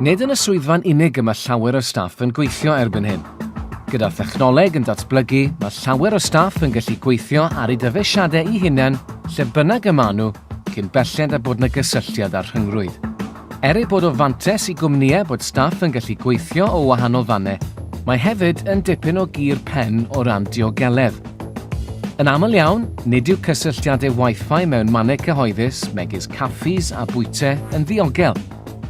Nid yn y swyddfa'n unig y mae llawer o staff yn gweithio erbyn hyn. Gyda thechnoleg yn datblygu, mae llawer o staff yn gallu gweithio ar eu dyfeisiadau eu hunain lle bynnag y maen nhw, cyn belled â bod 'na gysylltiad â'r rhyngrwyd. Er ei bod o fantais i gwmnïau bod staff yn gallu gweithio o wahanol fannau, mae hefyd yn dipyn o gur pen o ran diogeledd. Yn aml iawn, nid yw cysylltiadau Wi-Fi mewn mannau cyhoeddus, megis caffis a bwyte, yn ddiogel.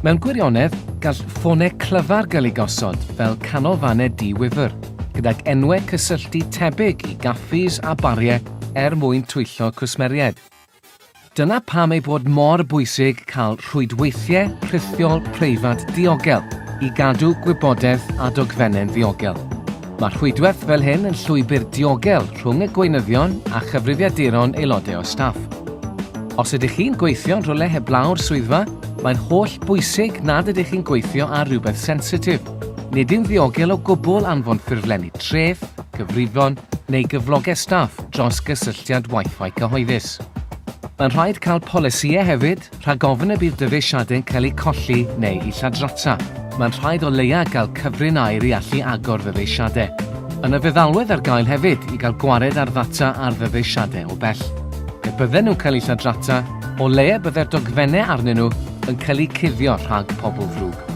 Mewn gwirionedd, gall ffonau clyfar gael eu gosod fel canolfannau di-wifr, gydag enwau cysylltu tebyg i gaffis a bariau er mwyn twyllo cwsmeriaid. Dyna pam ei bod mor bwysig cael rhwydweithiau rhithiol preifat diogel i gadw gwybodaeth a dogfennau'n ddiogel. Mae rhwydwaith fel hyn yn llwybr diogel rhwng y gweinyddion a chyfrifiaduron aelodau o staff. Os ydych chi'n gweithio yn rhywle heblaw'r swyddfa, mae'n holl bwysig nad ydych chi'n gweithio ar rywbeth sensitif. Nid yw'n ddiogel o gwbl anfon ffurflenni treth, cyfrifon neu gyflogau staff dros gysylltiad Wi-Fi cyhoeddus. Mae'n rhaid cael polisïau hefyd, rhag ofn y bydd dyfeisiadau'n cael eu colli neu eu lladrata. Mae'n rhaid o leia gael cyfrin air i allu agor ddyfeisiadau. Yna feddalwedd ar gael hefyd i gael gwared ar ddata ar ddyfeisiadau o bell. Pe bydden nhw'n cael eu lladrata, o leia byddai'r dogfennau arnyn nhw yn cael eu cuddio rhag pobl ddrwg.